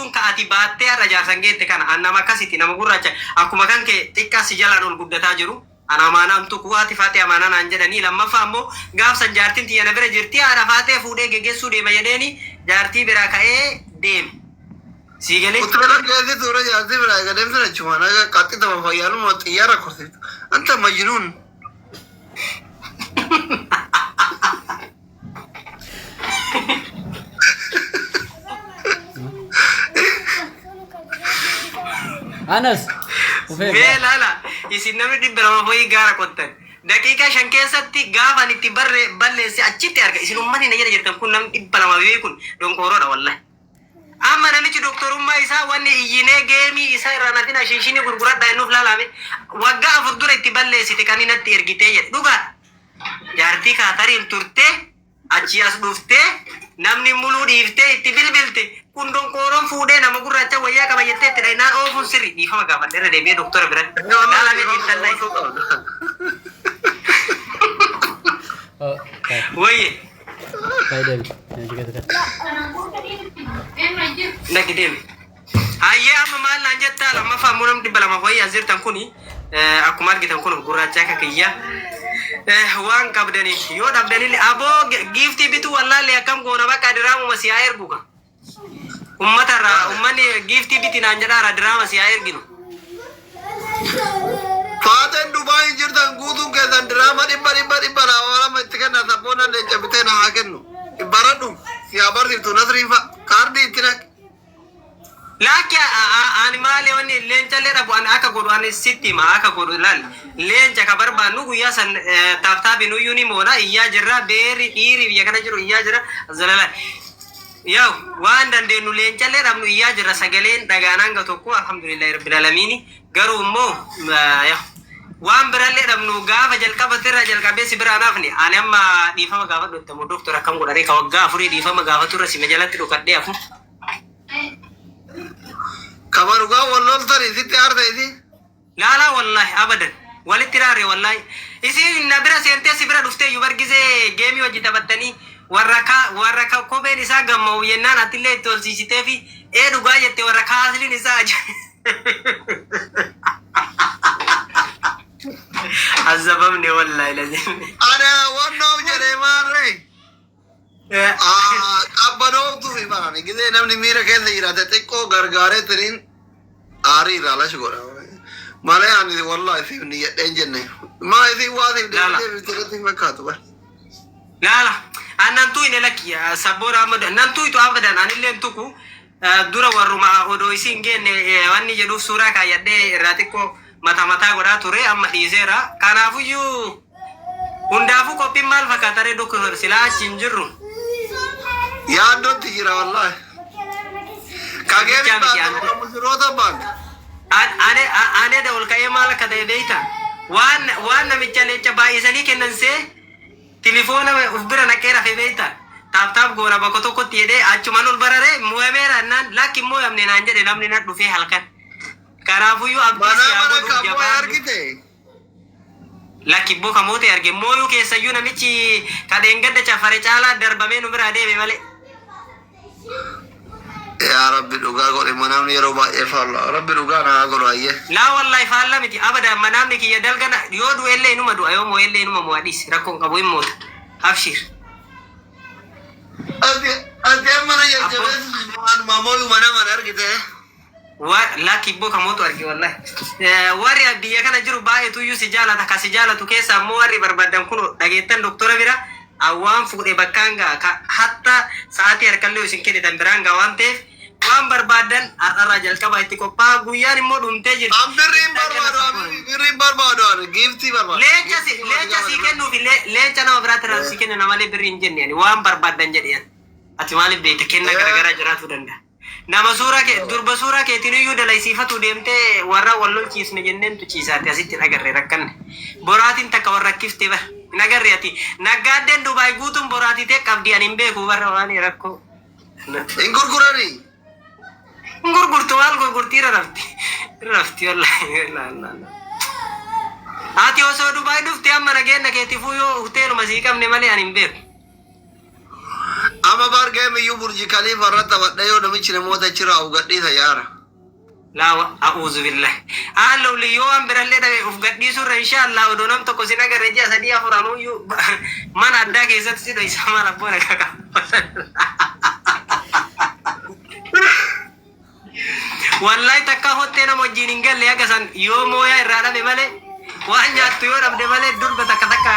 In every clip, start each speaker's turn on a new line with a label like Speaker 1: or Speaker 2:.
Speaker 1: Ka ati baattee har'a jaarsan geette kana an nama akkasiti, nama gurraacha akkuma kan kee xiqqaa si jalaan ol guddataa jiru. An amaanaa hin tuqu, haati Faaxee amaanaa naan jedhanii. Lammaffaa ammoo gaafsan jaartiin tiyya na bira jirti, haadha Faaxee fuudhee geggeessuu deema jedheeni jaartii biraa ka'ee deeme. Sii galee?
Speaker 2: Hoteela keessa ture, jaartii biraa eega deemte achumaan akka qaxxitama fayyaaluma xiyyaara korsiiftu. Anta majnuun.
Speaker 3: Anas. Ufee.
Speaker 1: Mee laala, isin namni 200 wayii gaara qottan. Daqiiqaa 5 keessatti gaafa ani itti barre balleesse achitti arga. Isin ummanni na jala jirtan kun, namni 200 wayii kun donqooroodha wallahi. Amma namichi doktorummaa isaa wanni iyyinee geemii isaa irraa nafina shinshinii gurguradhaa innuuf laalame. Waggaa 4 dura itti balleessite kan inni natti ergitee jedhe. Dhugaadha. Jaartii Kaatariin turtee achii as dhuftee namni muluu dhiiftee itti bilbilte. Kun donqooroon fuudhee nama gurraacha wayyaa qaba jettee itti dhaynaan oofuun sirri. Dhiifama gaafadhe irra deebi'ee doktora biratti. Laalame xiinxallaa isa. Wayye. Naggi deemi. Hayyee, amma maal naan jettaa? Lammaffaa immoo namni 200 wayii as jirtan kuni, akkuma argitan kun gurraacha akka kiyya waan qabdaniin yoo dhabdanillee aboo giiftii bituu wallaallee akkam goona? Bakka diraamuma si haa ergu ka ummata irraa ummanni giiftii biti naan jedhaara, diraama si haa erginu.
Speaker 2: Faateen Dubaay hin jirtan guutuun keessan diraama dhibba dhibba 200 itti kenna. Sabboona leenca bitee na haa kennu. Baradhu si haa barsiiftu Nasriin fa'a kaardii itti naqi.
Speaker 1: Laakki, ani maali, wanni leencallee dhabu ani akka godhu ani sitti hima, akka godhu ilaal. Leenca ka barbaannu guyyaa san tap tapiin uyyuu ni moona. Iyyaa jirra, beerri dhiiri biyya kana jiru iyyaa jira zalala. Yaw, waan dandeenyu leencallee dhabnu iyyaa jirra, sagaleen dhagaan hanga tokko, alhamdulillahi rabbil alamiini. Garuu immoo yaw, waan birallee dhabnu gaafa jalqabatirraa jalqabee si biraan hafne. Ani amma dhiifama gaafadhu itti doktor akkam godhanii ka waggaa 4 dhiifama gaafaturra sima jalatti dhokadhee hafu.
Speaker 2: Kama dhugaa wal loltanii sitti aarta isi.
Speaker 1: Laalaa, wallahi abadan walitti raare. Wallahi isiin na bira seentee si bira dhuftee iyyuu bargisee geemii hojii taphattanii warra ka kopheen isaa gamma'u yennaan atillee itti olsiisitee fi ee dhugaa jette, warra kaasliin isaa azabamne, wallahi lazim.
Speaker 2: Ana wannoof jedhee maarree. Qabbanooftuu fi barani gisee namni miira keessa jiraate xiqqoo gargaaree tiriin aarii irraa lash godha. Malee ani wallahi siif ni jedheen jenne. Maa isin waa siif
Speaker 1: Laala.
Speaker 2: deebitee irratti hin fakkaatu bara.
Speaker 1: Laala, annantuu hin lakki sabboora amma nantuu itu abadan anillee tuku dura warruma odoo isiin geenne wanni jedhuuf suuraa kaayyadhee irraa xiqqoo mata mataa godhaa ture, amma dhiiseera. Kanaafuyyuu hundaafuu qophiin maal fakkaata ree doktor, silaa achi hin jirru?
Speaker 2: Yaaddootti jira wallahi. Kageen
Speaker 1: Bichaa miti
Speaker 2: baanta mushiroota baanta.
Speaker 1: Ane da ol ka'ee maal akka ta'e beekta? Waan namicha leenca baay'isanii kennan see tilifoona uf bira naqee rafe beekta? Tap tap goona bakka tokkotti jedhee achumaan ol bararee mo'ameera naan, lakki hin mo'amne naan jedhe namni na dhufee halkan. Kanaafuyyuu abdii si
Speaker 2: Mana
Speaker 1: haa
Speaker 2: mana
Speaker 1: godhu,
Speaker 2: kamoo
Speaker 1: jabaadhu.
Speaker 2: argite.
Speaker 1: Lakki ibboo, kamoote arge mooyuu keessayyuu namichi kadheen gadda cafare caalaa darbamee nu biraa deeme malee.
Speaker 2: Yaa Rabbi dhugaa godhi, manaamni yeroo baay'ee faalla. Rabbi dhugaa naa godhu ayyee.
Speaker 1: Laa wallahi, faalla miti abada. Manaamni kiyya dalgana yoo du'ellee inuma du'a, yoo moo'ellee inuma mo'a. Dhiisi, rakkoon qabu, hin moota, abshiir.
Speaker 2: Ati amma na jajjabeessu waanuma mooyu mana mana argite.
Speaker 1: Lakki ibboo, kamootu arge wallahi. Warri biyya kana jiru baay'eetu iyyuu si jaalata. Ka si jaalatu keessa ammoo warri barbaadan kun dhageettan doktora bira waan fuudhe bakkaan ga'a. Ka hatta sa'aatii harkallee isin kennitan biraan ga'a waan ta'eef, waan barbaadan har'arraa jalqaba itti qophaa'a. Guyyaan immoo dhumtee jirti.
Speaker 2: An birriin barbaadu, an birriin barbaadu, ani giiftii barbaadu.
Speaker 1: Leenca si kennuufi leenca nama biraatti irraa si kenna malee birrii hin jenne. Ani waan barbaadan jedhe ani. Ati maaliif beekta, kenna garagaraa jiraachuu danda'a. Nama suuraa kee durba suuraa keetiin iyyuu dalaysiifatu deemtee warra wal lolchiisne jenneentu ciisaati asitti hin agarre rakkanne. Boraatiin takka warra rakkifte bara hin agarre ati. Naggaaddeen Dubaay guutuun boraatii ta'e qabdi, ani hin beeku barra waan rakkoo.
Speaker 2: Hin gurguranii.
Speaker 1: Hin gurgurtu, maal gurgurtii, irra rafti. Irra rafti wallaahi. Laa laa laa. Ati osoo Dubaay dhufte amma nageenya keetiifuu yoo hoteeluma sii qabne malee ani hin beeku.
Speaker 2: Amma bar geemiyyuu Burji Khalifa irra taphadhee yoo namichi namoota achirraa of gadhiisa yaara.
Speaker 1: Laa a'uuzu billahi. Aalloo yoo waan birallee dhabe of gadhiisuu irra insha Allah odoo nam tokko sin agarre ji'a sadii afur anuuyyuu mana addaa keessatti si dhoysa maal abboon akka qaba. Wallahi takka hottee nama wajjin hin galle haga san yoo mooyaa irraa dhabe malee waan nyaattu yoo dhabde malee durba takka takka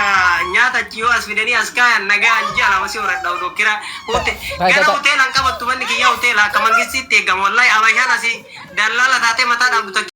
Speaker 1: nyaata achi yoo as fidanii as kaayan nagaan ji'a 2 si horadha odoo kira hote gara hoteelaan qabattu manni kiyyaa hoteela akka mangistiitti eegama wallahi abashaan asii dallaala taatee mataa dhaabdu takka.